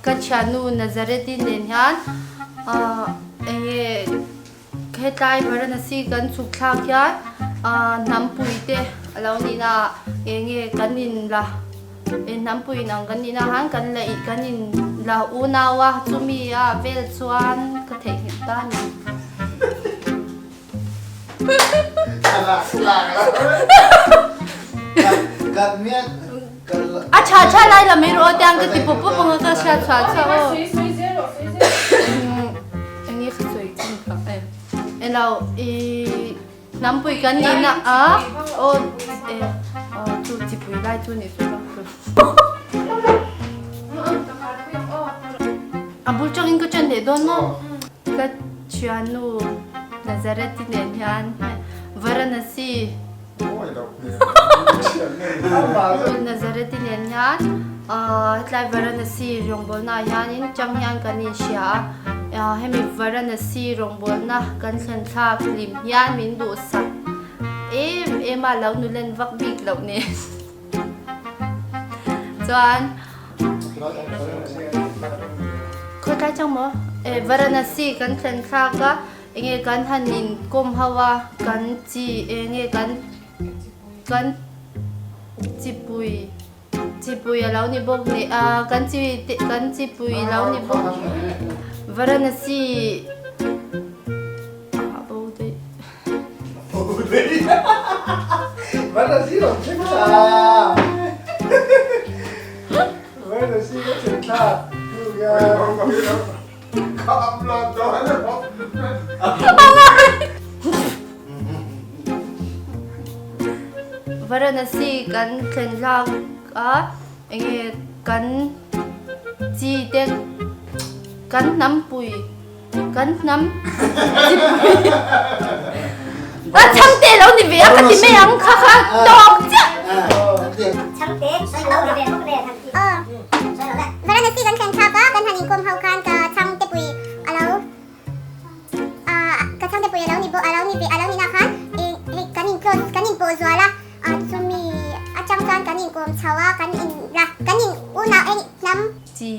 Ka thiannu Nazareti nen hian enge hetlai Varanasi kan chhuk thlak hian hnampui te a lo nihna ah enge kan in la hnampui in ang kan nihna ah khan kan la kan in la unau a chumi ah vel chuan ka theihnghilh ta a ni. A tha tha lai lam i rawh tiang ka ti pawp pawp anga ka hriat chhuah chhuah aw. Enge ka sawi chhun kha e. Elo i hnampui kan nih na a aw e aw chu chipui lai chu ni chu ka. A bul tangin ka ṭan leh dawn maw? Ka thiannu Nazareti nen hian Varanasi Nazareti nen hian hetlai Varanasi rawngbawlna ah hianin chang hian kan inhria a, hemi Varanasi rawngbawlna kan thlen thlak hlim hian min duhsak em em a, lo nulen vak bik loh nen chuan. Khawtlai chang maw? E Varanasi kan thlen thlak a, enge kan han in kawm ho a, kan chi enge kan kan chipui chipui a lo ni bawk nen a kan chi te kan chipui a lo ni bawk Varanasi ah bo daih. Varanasi kan thlen hlak a enge kan chi te kan hnampui Kan hnam chipui a chhangte lo ni ve a ka ti mai ang kha kha tawk chiah. Chhangte lo ni ve bawk le han ti. Aw. Varanasi kan thlen thlak a kan han inkawm ho khan ka chhangte pui a lo a ka chhangte pui a lo ni bawk a lo ni ve a lo ni na khan hei kan in close kan in pawh zual a chumi atang chuan kan inkawm chho a kan in la kan in unau hei hnam chi.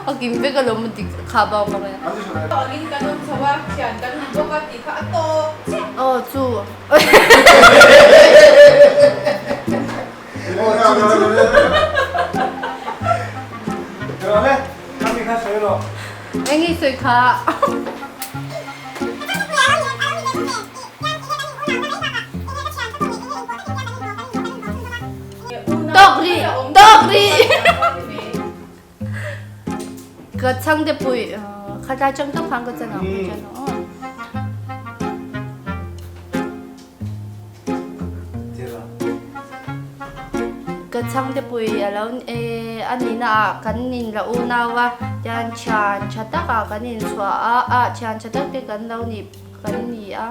A kim vek alawm a dik kha bak bak e. Aw chu. Eng i sawi kha. Tawk rih tawk rih. Ka chhang te pui khatlai chang tak khan ka chan ang ka chan aw. Ka chhangte pui a lo a nihna ah kan in la unau a, tian thian tha tak ah kan inchhuah a, ah thian tha tak te kan lo nih kan ni a.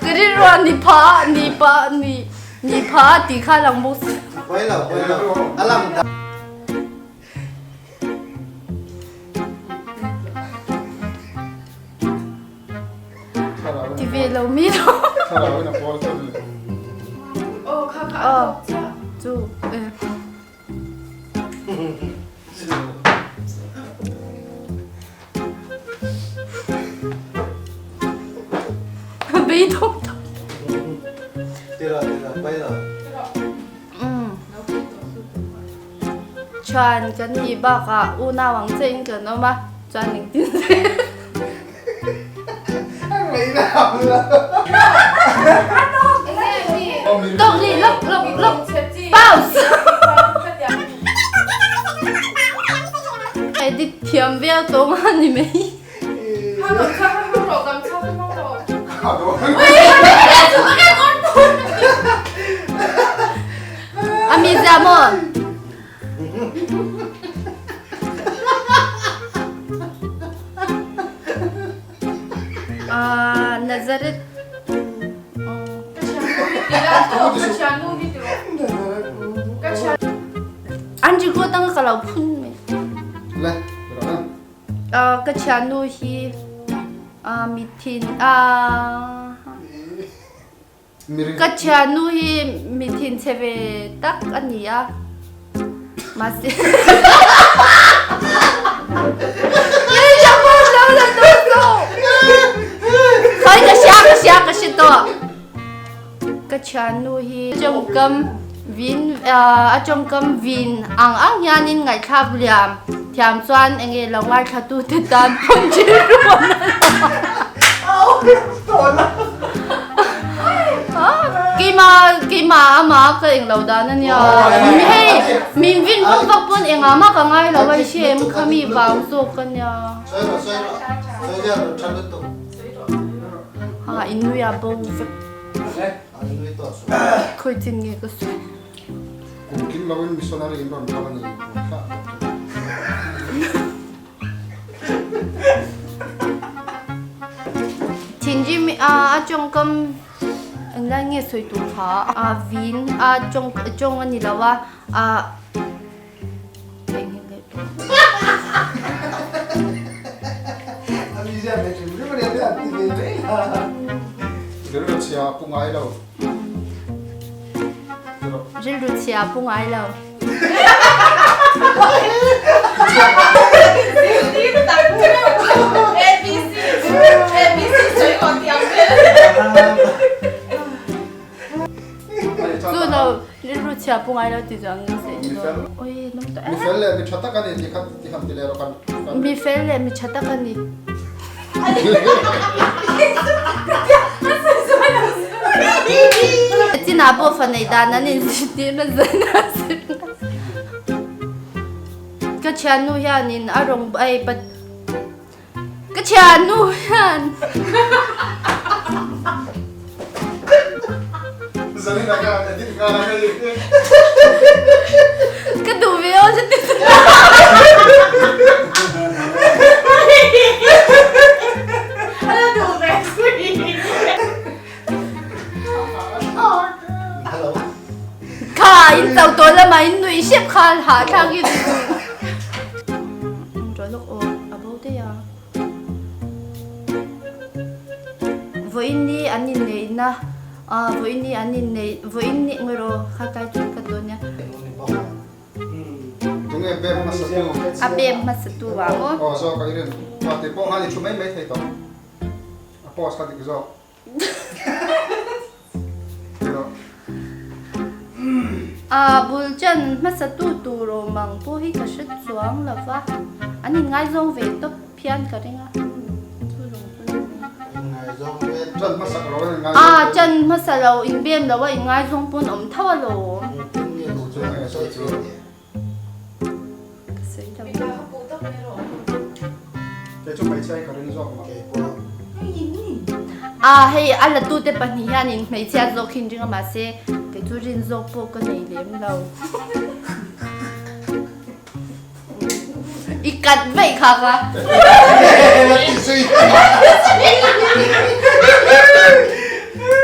Ka rilru a ni pha ni pa ni ni pha tih kha a lang bawk si. Pawi lo pawi lo a lang dah. Ti ve lo mi lo. Aw chu eh. Beidawng tak. Tira tira pai lo. Chuan kan nih bakah unau ang che in kan awm a, chuan engtin se. Tawk rih lawk lawk lawk pause. Edit thiam viau tawh nga ni mai. A mi zia maw? Nazareth. An record anga ka lo phun mai. Le, rawh le. Ka thiannu hi mithin Ka thiannu hi mithin chhe ve tak a ni a, mahse Khawi ka hria ka hria ka hre tawh. Ka thiannu hi tawngkam vin a tawngkam vin ang ang hianin ngaihthlak liam thiam chuan enge lo ngaithla tu te tan pawn thil ruan a Keima keima ama ka eng lo dan a nia hei min vin vak vak pawn engah mah ka ngai lo a i hre em kha mi vang zawk a nia. Ha in nui a bo vek. Khawi chin nge ka sawi. Kum kim lo in missionary in rawn kal a ni. Thinrim a tawngkam englai nge sawi tur kha a vin a tawng tawng a ni lo a a Rilru chhia pu ngai lo. Rilru chhia pu ngai lo. Chu lo rilru chhia pu ngai lo ti chu ang nge oi nung ta Mi fel leh mi tha tak a ni ti kha ti han ti leh rawh kan Mi fel leh mi tha tak a ni. Chinah pawh fa nei dan an inzirtir na zan a zir Ka thiannu hianin a rawng ei pat Ka thiannu hian Zarina ka edit nghal a hei. Ka duh ve aw chu ti Kha in cho tawh lamah in nuih hrep kha hahthlak hi Rawh lawk aw a bo daih a. Vawiin ni an inneihna ah vawiin ni an inneih vawiin ni ngawi rawh kha tlai chu ka dawn nia. Tunge bem hmasa tu? A bem hmasa tu vang aw. Aw zawk a i rin. Mahti pawh khan i thu mai mai thei tawh. A post kha dik zawk. A bul chan hmasa tu tur awm ang pawh hi ka hre chuang lo va, an inngaizawng ve tawp hian ka ring a, chu zawng chu ni mai. Chan hmasa lo a inngaizawng. A chan hmasa lo inbem lo a inngaizawng pawn awm tho alawm. Ka sawi lo. Kei chu hmeichhia hi ka ring zawk mah. A hei a la tute pahnih hianin hmeichhia zawk hi an ring a mahse kei chu rin zawk pawh ka nei lem lo. I kat veih kha ka.